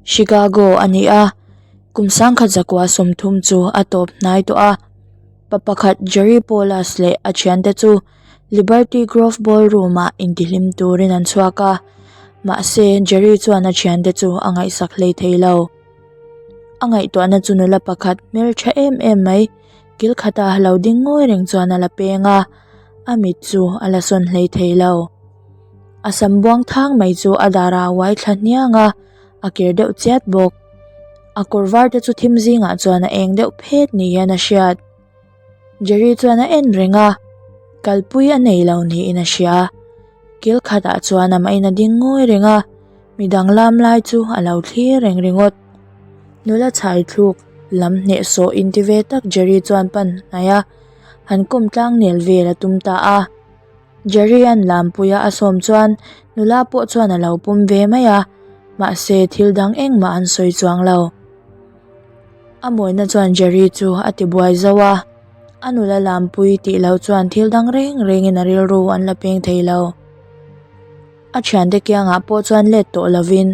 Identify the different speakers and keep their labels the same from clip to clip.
Speaker 1: Chicago a ni a, kum 1930 chu a tawp hnai tawh a. Pa pakhat Jerry Paulus leh a thiante chu Liberty Grove Ballroom ah intihlim turin an chhuak a, mahse Jerry chuan a thiante chu a ngaihsak hlei thei lo. A ngaihtuahna chu nula pakhat hmeltha em em mai kil khata lo ding ngawi reng chuan a la peng a, a mit chu a la sawn hlei thei lo. A sam buang thang mai chu a darah a uai thla hniang a, a kir deuh chiat bawk. A kawr var te chu thim zingah chuan a eng deuh phet ni hian a hriat. Jerry chuan a en reng a, kalpui a nei lo niin a hria. Kil khatah chuan amah in a ding ngawi reng a, midang lam lai chu a lo thlir reng ringawt. Nula chhai thluk lam hnehsawh inti ve tak Jerry chuan pan hnai a, han kawm tlang nel vel a tum ta a. Jerry an lampuia a sawm chuan nula pawh chuan a lo pawm ve mai a, mahse thil dang engmah an sawi chuang lo. A mawina chuan Jerry chu a ti buai zo a, a nula lampui tih loh chuan thil dang reng rengin a rilru an la peng thei lo. A thiante kiangah pawh chuan let tawh lovin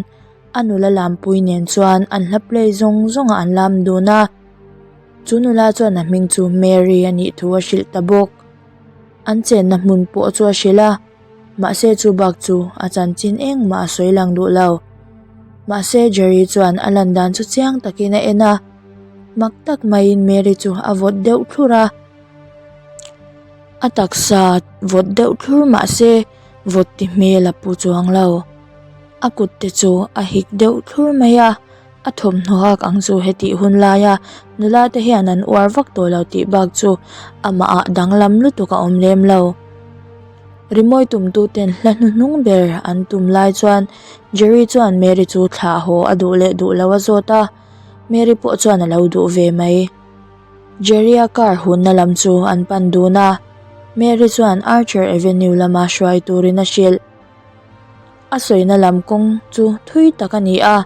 Speaker 1: a nula lampui nen chuan an hla play zawng zawngah an lam dun a, chu nula chuan a hming chu Mary a nih thu a hrilh ta bawk. An chenna hmun pawh chu a hrilh a, mahse chu bak chu a chanchin engmah a sawi lang duh lo. Mahse Jerry chuan a lan dan chu chiang takin a en a, mak tak maiin Mary chu a vawt deuh thlur a. A taksa vawt deuh thlur mahse vawt ti hmel a pu chuang lo. A kut te chu a hik deuh thlur mai a. A thawmhnaw hak ang chu hetih hun laia nula te hian an uar vak tawh lo tih bak chu amah ah danglam lutuk a awm lem lo. Rimawi tumtu ten hla hnuhnung ber an tum lai chuan Jerry chuan Mary chu thlah haw a duh leh duh lo a zawt a, Mary pawh chuan a lo duh ve mai. Jerry-a car hunna lam chu an pan dun a, Mary chuan Archer Avenue lama hruai turin a hrilh. A sawina lam kawng chu thui tak a ni a,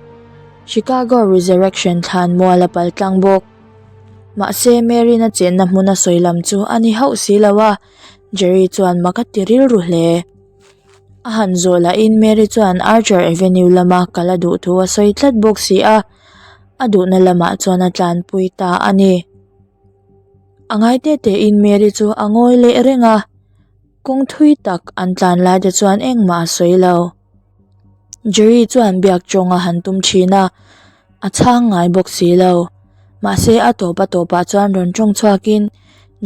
Speaker 1: Chicago Resurrection thlan mual a pal tlang bawk. Mahse Mary'na chenna hmuna sawi lam chu a ni hauh si lo a, Jerry chuan mak a ti rilru hle. A han zawh lahin Mary chuan Archer Avenue lama kal a duh thu a sawi tlat bawk si a, a duhna lamah chuan a tlanpui ta a ni. A ngai te tein Mary chu a ngawi leh reng a. Kawng thui tak an tlan lai te chuan engmah a sawi lo. Jerry chuan biak tawng a han tum thin a, a chhang ngai bawk si lo. Mahse a tawp a tawpah chuan rawn tawng chhuakin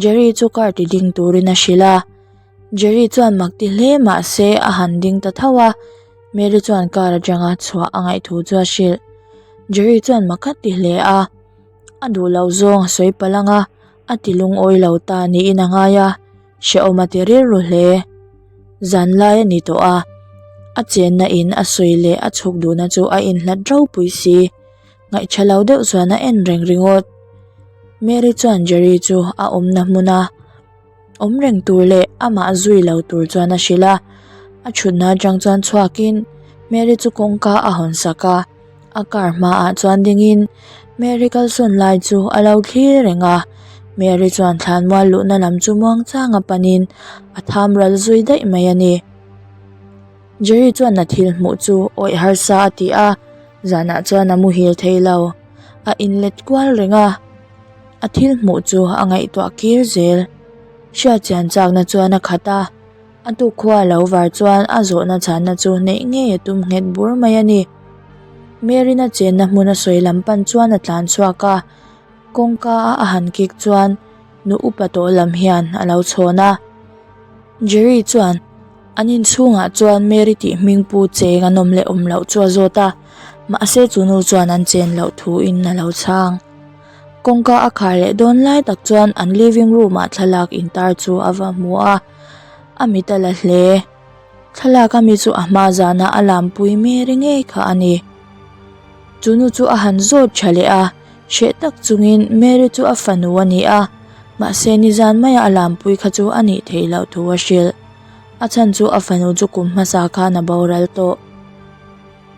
Speaker 1: Jerry chu car ti ding turin a hrilh a. Jerry chuan mak ti hle mahse a han ding ta tho a, Mary chuan car atanga chhuah a ngaih thu chu a hrilh. Jerry chuan mak a ti hle a, a duh loh zawng a sawi palh ang a, a ti lungawi lo ta niin a ngai a. Hrehawm a ti rilru hle. Zan lai a ni tawh a, a chenna in a sawi leh a chhuk duhna chu a inhlat ropui si. Ngaihṭha lo deuh chuan a en reng ringawt. Mary chuan Jerry chu a awmna hmuna awm reng tur leh amah zui lo tur chuan a hrilh a. A ṭhutna aṭang chuan chhuakin Mary chu kawngka a hawn sak a. A car hmaah chuan dingin Mary kalsawn lai chu a lo thlir reng a, Mary chuan thlanmual luhna lam chu muangchanga panin a tham ral zui daih mai a ni. Jerry chuan a thil hmuh chu awih harsa a ti a, zanah chuan a muhil thei lo. A inlet kual reng a, a thil hmuh chu a ngaihtuah kir zel. Hriatchian chakna chuan a khat a. A tukkhua a lo var chuan a zawhna chhanna chu neih ngei a tum nghet bur mai a ni. Mary'na chenna hmun a sawi lam pan chuan a tlan chhuak a, kawngka a a han kik chuan nu upa tawh lam hian a lo chhawn a. Jerry chuan an inchhungah chuan Mary tih hming pu cheng an awm leh awm loh chu a zawt a, mahse chu nu chuan an chen loh thu in a lo chhang. Kawngka a khar leh dawn lai tak chuan an living room ah thlalak intar chu a va hmu a. A mit a la hle. Thlalak ami chu a hma zana a lampui Mary ngei kha a ni. Chu nu chu a han zawt tha leh a, hreh tak chungin Mary chu a fanu a ni a, mahse nizan maia a lampui kha chu a nih theih loh thu a hrilh. A chhan chu a fanu chu kum hmasa khan a boral tawh.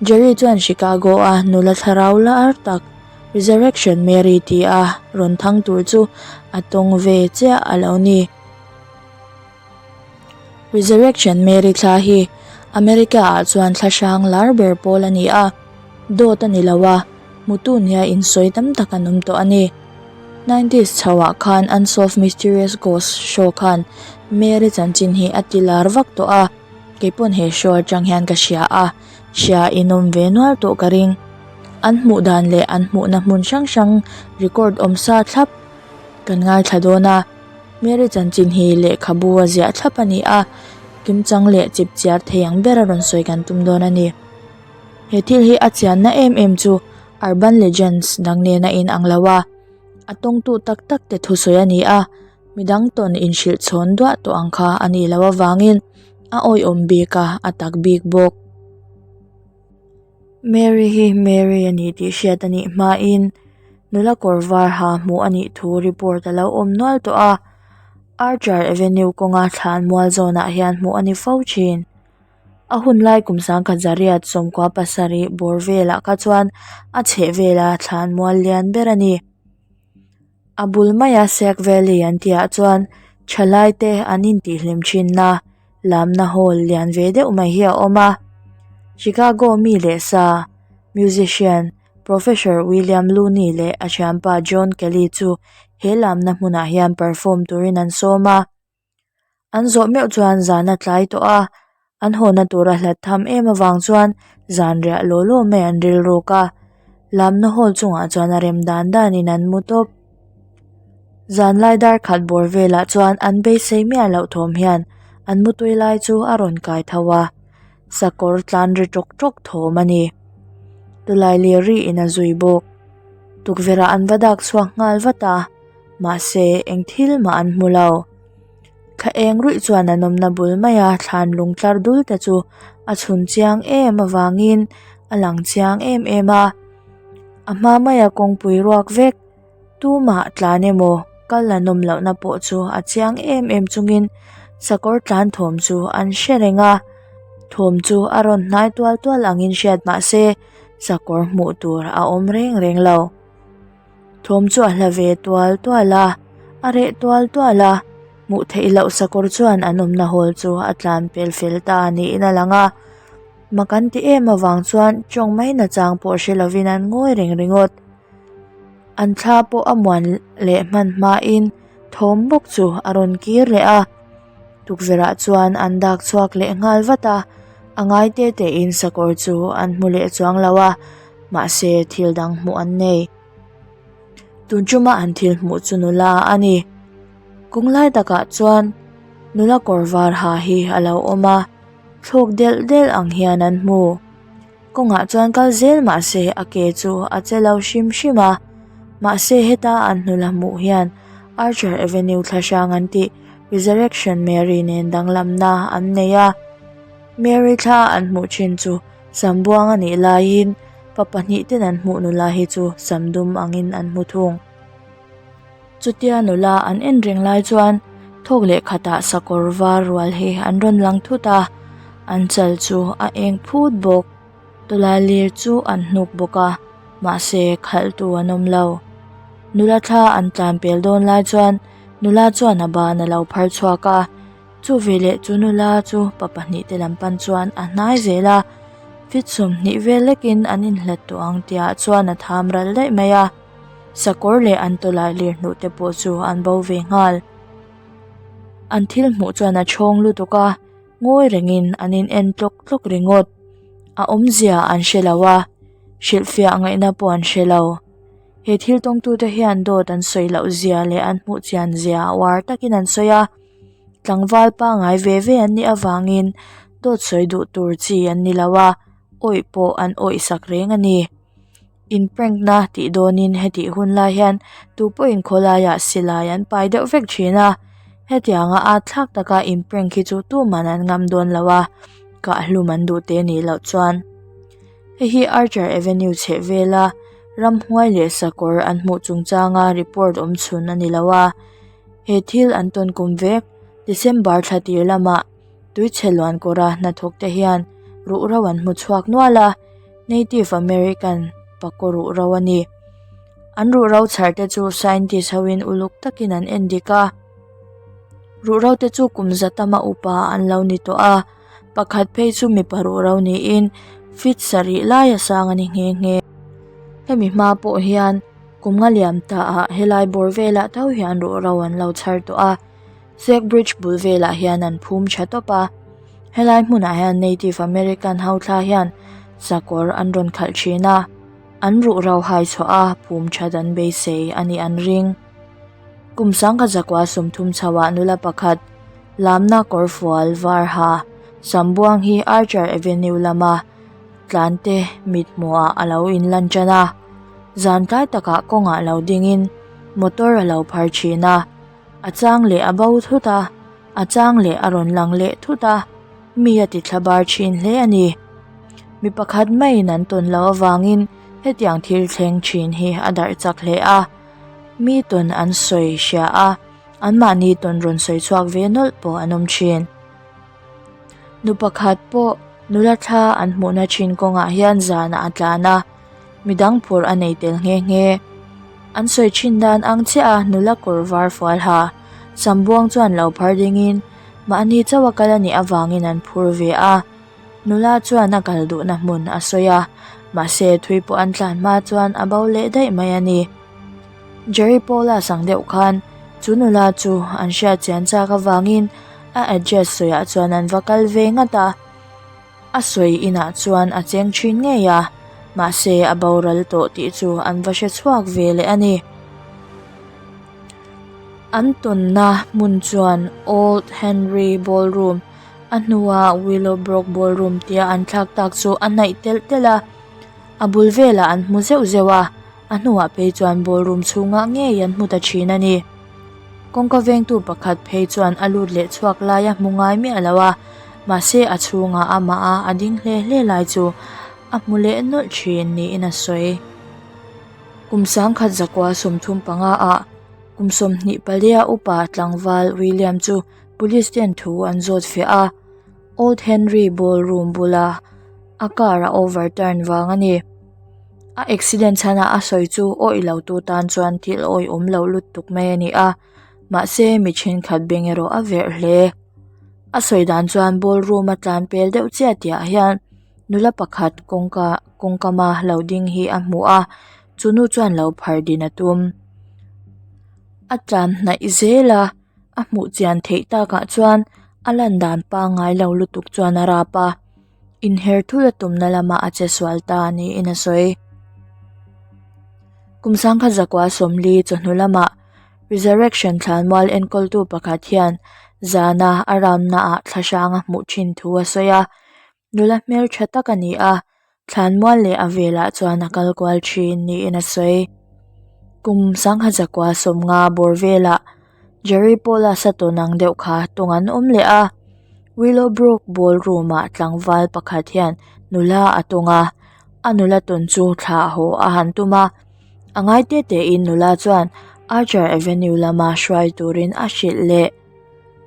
Speaker 1: Jerry chuan Chicago a nula thlarau lar tak Resurrection Mary ti a rawn thang tur chu a tawng ve chiah a lo ni. Resurrection Mary thla hi America ah chuan thla hrang lar ber pawl a ni a. Dawt a ni lo a, hmutu nia insawi tam tak an awm tawh a ni. Nineties chhoah khan Unsolved Mysterious Ghost show khan Mary chanchin hi a ti lar vak tawh a, keipawn he show atang hian ka hria a, hria in awm ve nual tawh ka ring. An hmuh dan leh an hmuhna hmun hrang hrang record awm sa thlap kan ngaithla dawn a, Mary chanchin hi lehkhabu a ziah thlap a ni a, kimchang leh chipchiar thei ang ber a rawn sawi kan tum dawn a ni. He thil hi a chianna em em chu Urban Legends dang nena inang lo a, a tawngtu tak tak te thusawi a ni a, midang tawn inhrilh chhawn duah tawh ang kha a nih loh avangin a awihawm bik a, a tak bik bawk. Mary hi Mary a ni tih hriat a nih hmain nula kawr var ha hmuh a nih thu report a lo awm nual tawh a, Archer Avenue kawnga thlan mual zawnah hian hmuh a ni fo thin. A hun lai kum sangkhat zariat sawmkua pasarih bawr velah kha chuan a chheh vela thlan mual lian ber a ni. A bul maia Sek Valley an tihah chuan thalai te an intihhlim thinna lamna hall lian ve deuh mai hi a awm a. Chicago mi leh sa musician Professor William Looney leh a thianpa John Kelly chu he lamna hmunah hian perform turin an sawm a. An zawh meuh chuan zan a tlai tawh a, an hawna tura hlat tham em avang chuan zan riah law law mai an rilruk a, lamna hall chungah chuan a rem dan danin an mu tawp. Zan lai dar khat bawr velah chuan an beisei miah loh thawm hian an mutui lai chu a rawn kai tho a, sakawr tlan ri tawk tawk thawm a ni. Tulai lir riin a zui bawk. Tukverh ah an va dak chhuak nghal vat a. Mahse, eng thil mah an hmu lo. Thla eng ruih chuan an awmna bul maia thlan lung tlar dul te chu a chhun chiang em avangin a lang chiang em em a. A hma maia kawngpui ruak vek tumah tlan emaw kal an awm lohna pawh chu a chiang em em chungin sakawr tlan thawm chu an hre reng a. Thawm chu a rawn hnai tual tual angin hriat mahse sakawr hmuh tur a awm reng reng lo. Thawm chu a hla ve tual tual a, a reh tual tual a, hmuh theih loh sakawr chuan an awmna hall chu a tlan pel fel ta niin a lang a, mak an ti em avang chuan tawng mai nachang pawh hre lovin an ngawi reng ringawt. An thla pawh a muan leh hman hmain thawm bawk chu a rawn kir leh a, tukverh ah chuan an dak chhuak leh nghal vat a, a ngai te tein sakawr chu an hmu leh chuang lo a. Mahse, thil dang hmuh an nei. Tun tuma an thil hmuh chu nula a ni. Kawng lai takah chuan nula kawr var ha hi a lo awm a, thlawk delh delh ang hian an hmu. Kawngah chuan kal zel mahse a ke chu a che lo hrim hrim a. Mahse heta an nula hmuh hian Archer Avenue thla hrang an tih Resurrection Mary nen danglamna an nei a. Mary thla an hmuh thin chu Sambuang a nih laiin pa pahnih ten an hmuh nula hi chu samdum angin an hmu thung. Chutia nula an en reng lai chuan thawk leh khatah sakawr var rual hi an rawn lang thut a, an chal chu a eng phut bawk. Tawlai lir chu an hnuk bawk a, mahse khalhtu an awm lo. Nula thla an tlan pel dawn lai chuan nula chuan a ban a lo phar chhuak a. Chu veleh chu nula chu pa pahnihte lam pan chuan a hnai zel a, fit 20 vel lekin an inhlat tawh ang tihah chuan a tham ral daih mai a, sakawr leh an tawlai lir hnuh te pawh chu an bo ve nghal. An thil hmuh chuan a chhawng lutuk a, ngawi rengin an in en tlawk tlawk ringawt. A awmzia an hre lo a, hrilhfiah ngaihna pawh an hre lo. He thil tawngtute hian dawt an sawi loh zia leh an hmuh chian zia uar takin an sawi a. Tlangval pangai ve ve an nih avangin dawt sawi duh tur chi an ni lo a, awih pawh an awih sak reng a ni. In prank na tih dawnin hetih hun lai hian tupawhin khawlaiah silai an pai deuh vek thin a, hetianga at thlak taka in prank hi chu tuman an ngam dawn lo a, kahhlum an duh te nih loh chuan. Hei hi Archer Avenue chheh vela ramhuai leh sakawr an hmuh chungchanga report awm chhun a ni lo a. He thil an tawn kum vek, December thla tir lamah tuichhe luan kawra hnathawk te hian ruhro an hmu chhuak nual a, Native American pakaw ruhro a ni. An ruhro chhar te chu scientist hoin uluk takin an en dik a, ruhro te chu kum za tama upa an lo ni tawh a, pakhat phei chu mipa ruhro niin Feet sarih laia sang a ni nghe nghe. Hemi hma pawh hian kum nga liam ta ah helai bawr velah tho hian ruhro an lo chhar tawh a. Sek bridge bul velah hian an phum tha tawp a. Helai hmunah hian Native American ho thla hian sakawr an rawn khalh thin a. An ruhro hai chhuah a phum that an beisei a nih an ring. Kum sangkhat zakua 30 chho ah nula pakhat lamna kawr fual var ha Sambuang hi Archer Avenue lama tlante mit hmuhah a lo inlan tan a. Zan tlai takah kawngah lo dingin motor a lo phar thin a. A chang leh a bo thut a, a chang leh a rawn lang leh thut a, mi a ti thla bar thin hle a ni. Mi pakhat maiin an tawn loh avangin hetiang thil thleng thin hi a darh chak hle a. Mi tawn an sawi hria a, anmahni tawn rawn sawi chhuak ve nawlh pawh an awm thin. Nu pakhat pawh nula thla an hmuhna thin kawngah hian zanah a tlan a, midang phur a nei tel nghe nghe. An sawi thin dan ang chiah a nula kawr var fual ha, Sambuang chuan lo phar dingin mahni chauh a kal a nih avangin an phur ve a. Nula chuan a kal duhna hmun a sawi a, mahse thui pawh an tlan hma chuan a bo leh daih mai a ni. Jerry Paula sang deuh khan chu nula chu an hriat chian chak avangin a address sawiah chuan an va kal ve ngat a. A sawi inah chuan a cheng thin ngei a, mahse a boral tawh tih chu an va hre chhuak ve leh a ni. An tawnna hmun chuan Old Henry Ballroom, a hnua Willowbrook Ballroom tia an thlak tak chu a hnaih telh telh a, a bul velah an hmu zeuh zeuh a, a hnuah phei chuan ballroom chhungah ngei an hmu ta thin a ni. Kawngka vengtu pakhat phei chuan a lut leh chhuak lai a hmu ngai miah lo a, mahse a chhungah amah a a ding hle hle lai chu a hmu leh nawlh thin niin a sawi. Kum sangkhat zakua 35 ah kum 24 upa tlangval William chu police ten thu an zawt fiah a, Old Henry ballroom bula a car a overturn vang a ni. A accident chhana a sawi chu awih lo tu tan chuan thil awih awm loh lutuk mai a ni a, mahse mi thenkhat beng erawh a verh hle. A sawi dan chuan ballroom a tlan pel deuh chiah tih ah hian nula pakhat kawngka kawngkama lo ding hi a hmu a, chu nu chuan lo phar din a tum. A tlan hnaih zel a, a hmuh chian theih takah chuan a lan dan pangngai lo lutuk chuan a rap a. Inher thul a tumna lamah a che sual ta niin a sawi. Kum sangkhat zakua 40 chawhnu lamah Resurrection thlanmual enkawltu pakhat hian zana a ramnaah thla hrang a hmuh thin thu a sawi a. Nula hmeltha tak a ni a, thlanmual leh a velah chuan a kal kual thin niin a sawi. Kum sangkhat zakua 50 bawr velah Jerry Paula sa tawn ang deuh kha tawng an awm leh a, Willowbrook Ballroom ah tlangval pakhat hian nula a tawng a, a nula tawn chu thla haw a han tum a, a ngai te te in nula chuan Archer Avenue lama hruai turin a hrilh leh.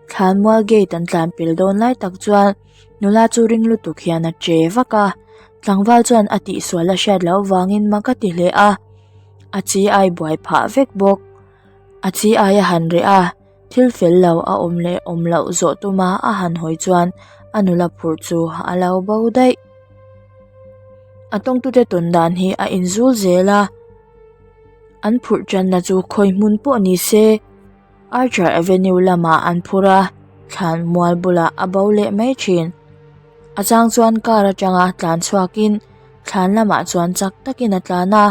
Speaker 1: Thlanmual gate an tlan pel dawn lai tak chuan nula chu ring lutuk hian a che vak a, tlangval chuan a tihsual a hriat loh vangin mak a ti hle a, a chi ai buai phah vek bawk. A chi aia han reh a, thil fel lo a awm leh awm loh zawh tuma a han hawi chuan a nula phurh chu a lo bo daih. A tawngtute tawn dan hi a inzul zel a, an phurh tanna chu khawi hmun pawh ni se Archer Avenue lamah an phur a, thlan mual bulah a bo leh mai thin. A chang chuan car atanga tlan chhuakin thlan lamah chuan chak takin a tlan a.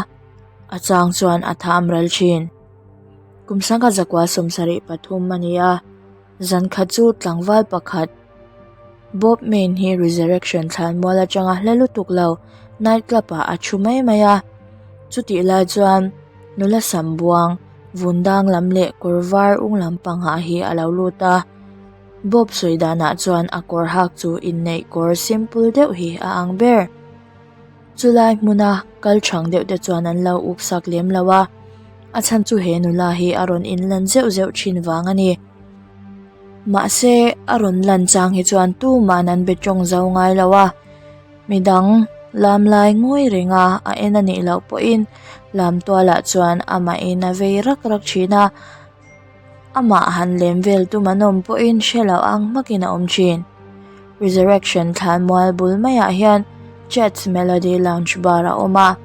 Speaker 1: A chang chuan a tham ral thin. Kum sangha zakua 73 a ni a, zan khat chu tlangval pakhat Bob Main hi Resurrection thlanmual atanga hla lutuk lo night club ah a thu mai mai a. Chutih lai chuan nula sam buang vun dang lam leh kawr var ung lampang ah hi a lo lut a. Bob sawi danah chuan a kawr hak chu inneih kawr simple deuh hi a ang ber. Chulai hmuna kal chhang deuh te chuan an lo uk sak lem lo a, a chhan chu he nula hi a rawn inlan zeuh zeuh thin vang a ni. Mahse, a rawn lan chang hi chuan tuman an be tawng zo ngai lo a, midang lam lai ngawi reng a a en a nih loh pawhin lam tualah chuan amahin a vei rak rak thin a, Amah han lem vel tum an awm pawhin hre loh ang hmakin a awm thin. Resurrection thlanmual bul maiah hian Chet's Melody Lounge Bar a awm a,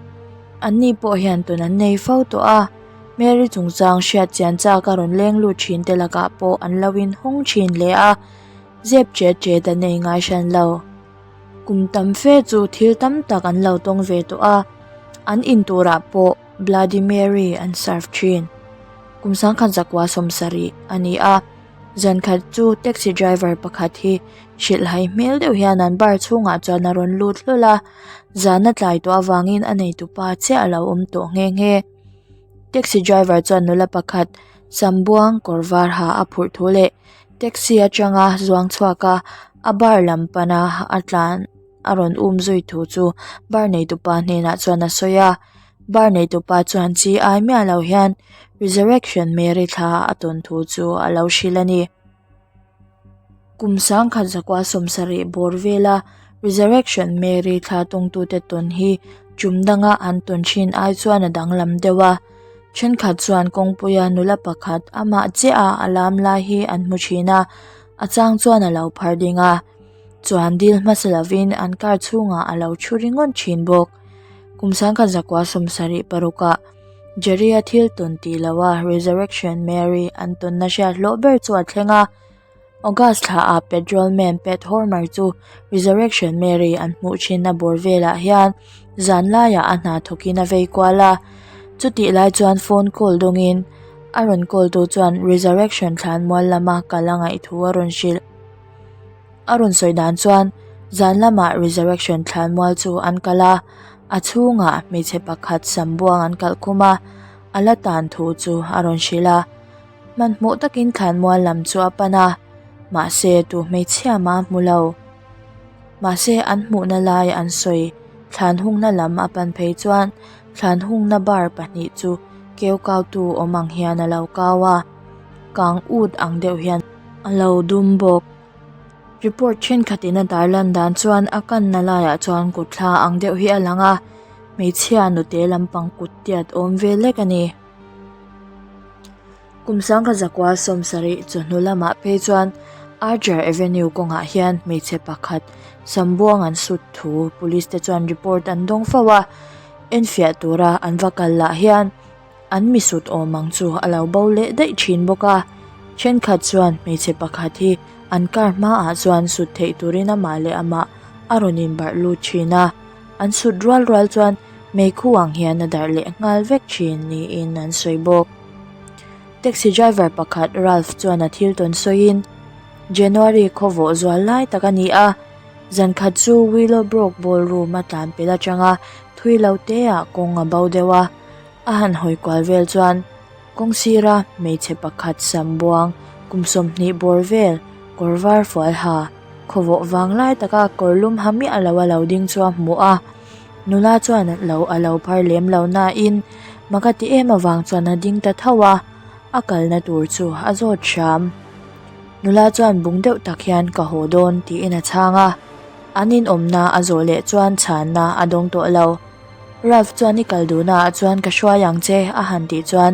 Speaker 1: anni pawh hian tawn an nei fo tawh a, Mary chungchang hriat chian chak a rawn leng lut thin te lakah pawh an lo inhawng thin hle a, zep chet chet an ei ngai hran lo. Kum tam fe chu thil tam tak an lo tawng ve tawh a, an in turah pawh Bloody Mary an serve thin. Kum sangkhat zakua sawmsarih a ni a, zan khat chu taxi driver pakhat hi hrilhhai hmel deuh hian an bar chhungah chuan a rawn lut hlawl a, zan a tlai tawh avangin a neitupa chiah a lo awm tawh nghe nghe. Taxi driver chuan nula pakhat sambuang kawr var ha a phurh thu leh taxi atanga zuang chhuak a a bar lam pana a tlan a rawn um zui thu chu bar neitupa hnenah chuan a sawi a bar neitupa chuan chi ai miah lo hian resurrection Mary thla a tawn thu chu a lo hrilh a ni. Kum sangkhat zakua sawmsarih bawr vela Resurrection Mary thla tawngtute tawn hi tum danga an tawn thin ai chuan a danglam deuh a. Thenkhat chuan kawngpuia nula pakhat amah chiah a a lam lai hi an hmu thin a, a chang chuan a lo phar ding a. Chuan dil hmasa lovin an car chhungah a lo thu ringawt thin bawk. Kum sangkhat zakua sawmsarih parukah Jerry-a thil tawn tih loha Resurrection Mary an tawnna hriat hlawh ber chu a thleng a. August thlaah Patrolman Pat Hormer chu Resurrection Mary an hmuh thinna bawr velah hian zan laiah a hna thawkin a vei kual a. Chutih lai chuan phone call dawngin a rawn call tu chuan Resurrection thlanmual lama kal a ngaih thu a rawn hrilh. A rawn sawi dan chuan zan lamah Resurrection thlanmual chu an kal a, a chhungah hmeichhe pakhat sambuang an kalh khum a, a la tan thu chu a rawn hrilh a. Hmanhmawh takin thlanmual lam chu a pan a, mahse tu hmeichhia mah a hmu lo. Mahse an hmuhna lai an sawi thlan hungna lam a pan phei chuan thlan hungna bar pahnih chu keu kautu awm ang hian a lo kau a, kang ut ang deuh hian a lo dum bawk. Report thenkhatin a tarlan dan chuan a kanna laiah chuan kut thla ang deuh hi a lang a, hmeichhia nute lampang kut tiat awm vel lek a ni. Kum sangkhat zakua sawmsarih chawhnu lamah phei chuan Archer Avenue kawngah hian hmeichhe pakhat sambuang an sut thu police te chuan report an dawng fo a, enfiah tura an va kal lah hian An misut awm ang chu a lo bo leh daih thin bawk a, thenkhat chuan hmeichhe pakhat hi an car hmaah chuan sut theih turin amah leh amah a rawn inbarh lut thin a, an sut rual rual chuan meikhu ang hian a darh leh nghal vek thin niin an sawi bawk. Taxi driver pakhat Ralph chuan a thil tawn sawiin, January khawvawh zual lai tak a ni a, zankhat chu Willowbrook ballroom a tlan pel atanga thui lo teah kawng a bo deuh a, A han hawi kual vel chuan kawng sira hmeichhe pakhat sam buang kum sawmhnih bawr vel kawr var fual ha khawvawh vang lai taka kawr lum ha miah lo a lo ding chu a hmu a, nula chuan lo a lo phar lem lo nain maka ti em avang chuan a ding ta tho a, a kalna tur chu a zawt hram. Nula chuan bung deuh tak hian ka haw dawn tiin a chhang a, an inawmna a zawh leh chuan chhanna a dawng tawh lo. Ralph chuan i kal duhna ah chuan ka hruai ang che a han tih chuan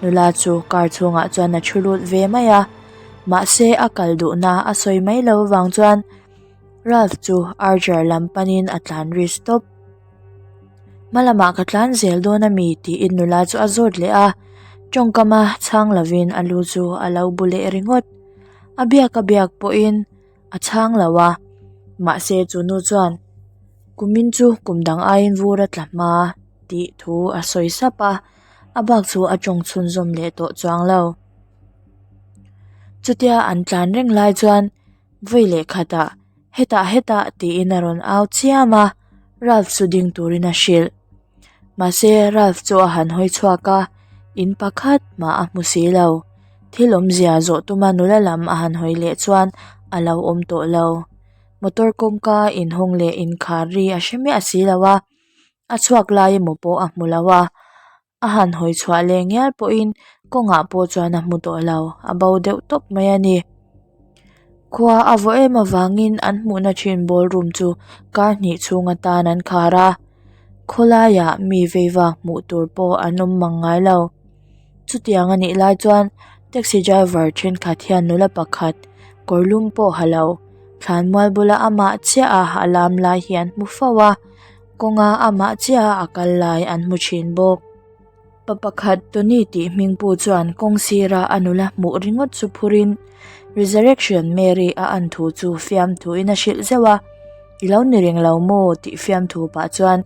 Speaker 1: nula chu car chhungah chuan a thu lut ve mai a, mahse a kal duhna a sawi mai lo avang chuan Ralph chu Archer lam panin a tlan ri stop. Hma lamah ka tlan zel dawn a mi tiin nula chu a zawt leh a, tawngkama chhang lovin a lu chu a lo bu leh ringawt. A biak a biak pawhin a chhang lo a, mahse chu nu chuan kumin chu kum dang aiin vur a tla hma tih thu a sawi sap a, a bak chu a tawng chhunzawm leh tawh chuang lo. Chutia an tlan reng lai chuan vawi leh khatah hetah hetah tiin a rawn au chiam a, Ralph chu ding turin a hrilh. Mahse Ralph chu a han hawi chhuak a, in pakhat mah a hmu si lo. Thil awmzia zawh tuma nula lam a han hawi leh chuan a lo awm tawh lo. Motor kawngka inhawng leh inkhar ri a hre miah si lo a, a chhuak lai emaw pawh a hmu lo a. A han hawi chhuah leh ngial pawhin kawngah pawh chuan a hmu tawh lo, a bo deuh tawp mai a ni. Khua a vawh em avangin an hmuhna thin ballroom chu kar hnih chhung atan an khar a, khawlaiah mi veivak hmuh tur pawh an awm mang ngai lo. Chutiang a nih lai chuan taxi driver thenkhat hian nula pakhat kawrlum pawh ha lo, thlanmual bula amah chiah a a lam lai hi an hmu fo a. Kawnga amah chiah a kal lai an hmu thin bawk. Pa pakhat Tony tih hming pu chuan kawng sira a nula hmuh ringawt chu phurin Resurrection Mary a an thu chu fiamthuin a hrilh zeuh a, I lo ni reng lo maw tih fiamthu pah chuan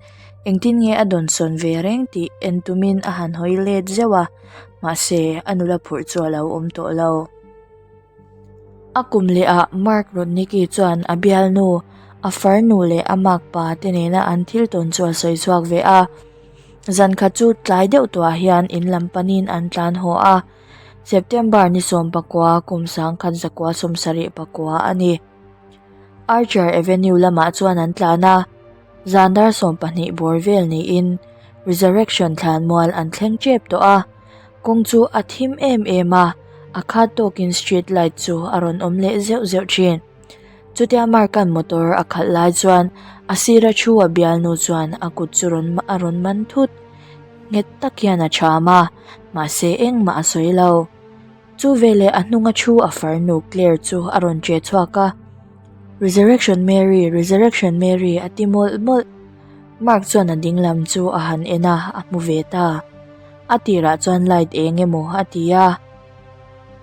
Speaker 1: engtin nge a dawnsawn ve reng tih en tumin a han hawi let zeuh a, mahse a nula phurh chu a lo awm tawh lo. A kum leh ah Mark Rudnicki chuan a bialnu, a farnu leh a makpa te nena an thil tawn chu a sawi chhuak ve a. Zan khat chu tlai deuh tuah hian in lam panin an tlan haw a. September ni 19 kum 1974 a ni. Archer Avenue lamah chuan an tlan a, zan dar 12 bawr vel niin Resurrection thlanmual an thleng tep tawh a. Kawng chu a thim em em a, a khat tawkin street light chu a rawn awm leh zeuh zeuh thin. Chutia Mark-a'n motor a khalh lai chuan a sira thu a bialnu chuan a kut chu rawn a rawn man thut. Nghet tak hian a cham a, mahse engmah a sawi lo. Chu veleh a hnunga thu a farnu Claire chu a rawn che chhuak a, Resurrection Mary, Resurrection Mary a ti mawlh mawlh. Mark chuan a ding lam chu a han en a, a hmu ve ta. A tirah chuan light eng emaw a ti a.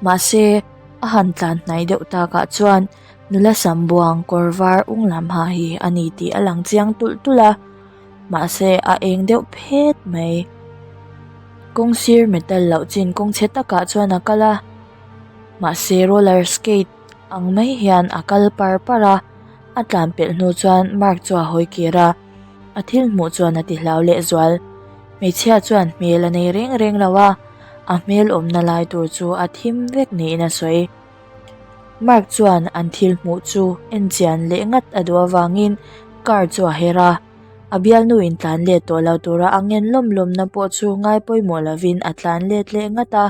Speaker 1: Mahse, a han tlan hnai deuh takah chuan nula sam buang kawr var ung lam ha hi a ni tih a lang chiang tulh tulh a, mahse a eng deuh phet mai. Kawng sir metal loh chin kawng chhe takah chuan a kal a, mahse roller skate ang mai hian a kal par par a, a tlan pelh hnu chuan Mark chu a hawi kir a, a thil hmuh chuan a ti hlau lehzual. Hmeichhia chuan hmel a nei reng reng lo a, a hmel awmna lai tur chu a thim vek niin a sawi. Mark chuan an thil hmuh chu en chian leh ngat a duh avangin car chu a her a, a bialnu in tlan let tawh lo tura a ngen lawm lawmna pawh chu ngai pawimawh lovin a tlan let leh ngat a,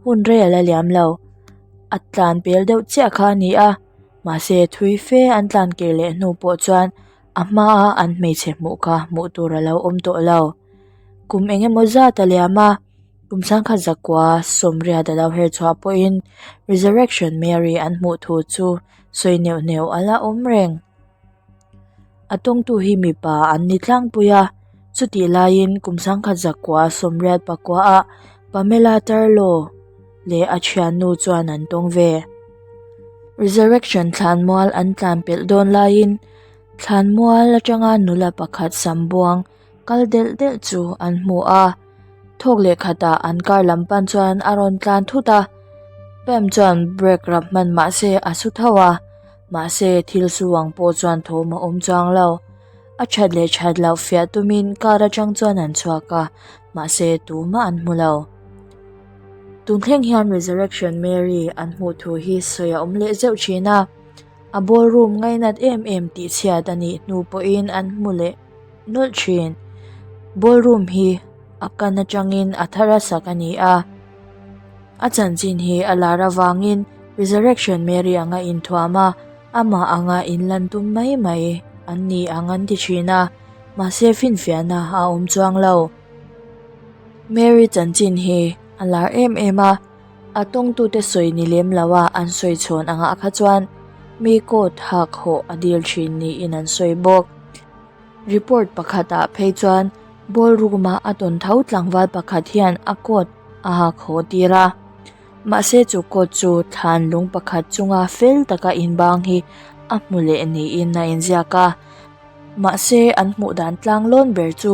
Speaker 1: hun rei a la liam lo. A tlan pel deuh chiah kha a ni a, mahse thui fe an tlan kir leh hnu pawh chuan A hmaa an hmeichhe hmuh kha hmuh tur a lo awm tawh lo. Kum eng emaw zat a liam a, kum sangkhat zakua sawmriat a lo her chhuah pawhin Resurrection Mary an hmuh thu chu sawi neuh neuh a la awm reng. A tawngtu hi mipa an ni tlangpui a, chutih laiin kum sangkhat zakua sawmriat pakuaah Pamela Tarlow leh a thiannu chuan an tawng ve. Resurrection thlanmual an tlan pelh dawn laiin Thlanmual atanga nula pakhat sam buang kal delh delh chu an hmu a, thawk leh khatah an car lam pan chuan a rawn tlan thut a, Pam chuan brake rap hman mah se a su tho a, mahse thil su ang pawh chuan thawm a awm chuang lo. A that leh that loh fiah tumin car atang chuan an chhuak a, mahse tumah an hmu lo. Tun thleng hian Resurrection Mary an hmuh thu hi sawi a awm leh zeuh thin a. A ballroom ngainat em em tih chhiat a nih hnu pawhin an hmu leh nawlh thin. Ballroom hi a kan atangin a thar a sak a ni a. A chanchin hi a lar avangin Resurrection Mary anga inthuam a, amah anga inlan tum mai mai an ni ang an ti thin a, mahse finfiahna a awm chuang lo. Mary chanchin hi a lar em em a. A tawngtute sawi ni lem lo a an sawi chhawn angah kha chuan mi coat hak hawh a dil thin niin an sawi bawk. Report pakhatah phei chuan ballroom a a tawn tho tlangval pakhat hian a coat a hak haw tir a. Mahse chu coat chu thlan lung pakhat chunga fel taka inbang hi a hmu leh niin a inziak a. Mahse an hmuh dan tlang lawn ber chu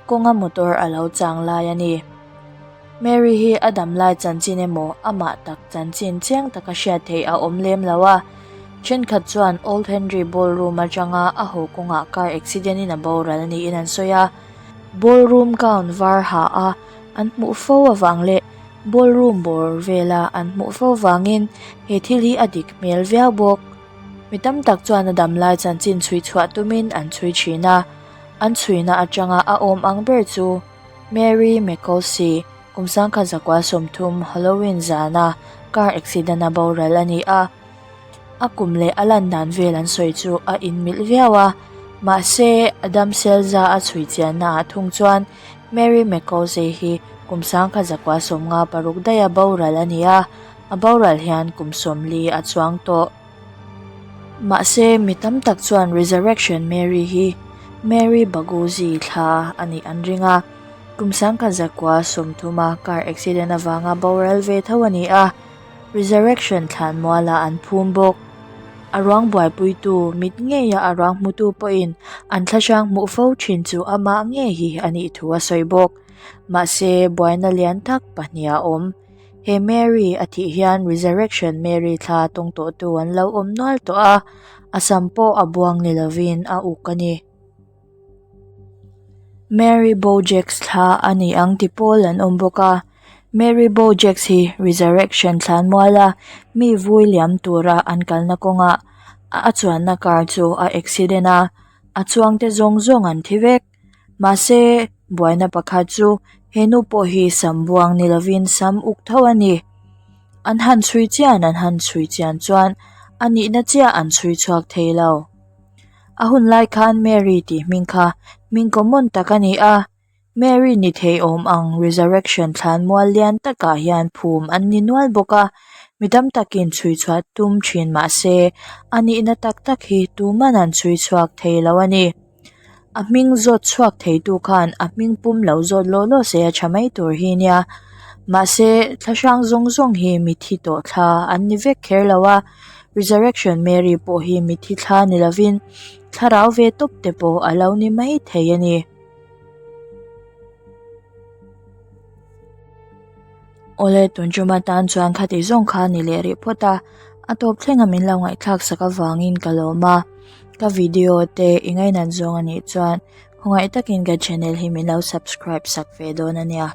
Speaker 1: kawnga motor a lo chang lai a ni. Mary hi a damlai chanchin emaw amah tak chanchin chiang taka hriat theih a awm lem lo a, thenkhat chuan Old Henry Ballroom atanga a haw kawngah car accident in a boral niin an sawi a, ballroom gown var ha a an hmuh fo avang leh ballroom bawr vela an hmuh fo vangin he thil hi a dik hmel viau bawk. Mi tam tak chuan a damlai chanchin chhui chhuah tumin an chhui thin a, an chhuina atanga a awm ang ber chu Mary McCaulsey, kum 1930 Halloween zana car accident-a boral a ni a. A kum leh a lan dan vel an sawi chu a inmilh viau a, mahse Adam Selza a chhui chiannaah thung chuan Mary McCaulsey hi kum 1956 daiha boral a ni a, a boral hian kum 40 a chuang tawh. Mahse, mi tam tak chuan Resurrection Mary hi Mary Bagozzi thla a nih an ring a, kum 1930 a car accident avanga boral ve tho a ni a, Resurrection thlanmualah an phum bawk. A ruang buaipuitu mit ngeia a ruang hmutu pawhin an thlahrang hmuh fo thin chu amah ngei hi a nih thu a sawi bawk. Mahse, buaina lian tak pahnih a awm. He Mary a thih hian Resurrection Mary thla tawng tawhtu an lo awm nual tawh a, a sam pawh a buang ni lovin a uk a ni. Mary Bojax thla a ni ang ti pawl an awm bawk a, Mary Bojax hi Resurrection thlanmuala mi vui liam tura an kalna kawngah a chuanna car chu a accident a, a chuangte zawng zawng an thi vek. Mahse, buaina pakhat chu he nu pawh hi sam buang ni lovin sam uk tho a ni. An han chhui chian an han chhui chian chuan a nihna chiah an chhui chhuak thei lo. A hun lai khan Mary tih hming kha hming common tak a ni a, Mary ni thei awm ang resurrection thlanmual lian takah hian phum an ni nual bawk a, mi tam takin chhui chhuah tum thin mah se a nihna tak tak hi tuman an chhui chhuak thei lo a ni. A hming zawt chhuak theitu khan a hming pum lo zawt law law se a tha mai tur hi nia. Mahse, thlahrang zawng zawng hi mithi tawh thla an ni vek kher lo a, Resurrection Mary pawh hi mithi thla ni lovin thlarau ve tawp te pawh a lo ni mai thei a ni. Awle, tun ṭuma tan chuan khati zawng kha ni leh rih phawt a, a tawp thlenga min lo ngaihthlak sak avangin ka lawm a. Ka video te i ngainat zawng a nih chuan khawngaih takin ka channel hi min lo subscribe sak ve dawn a nia.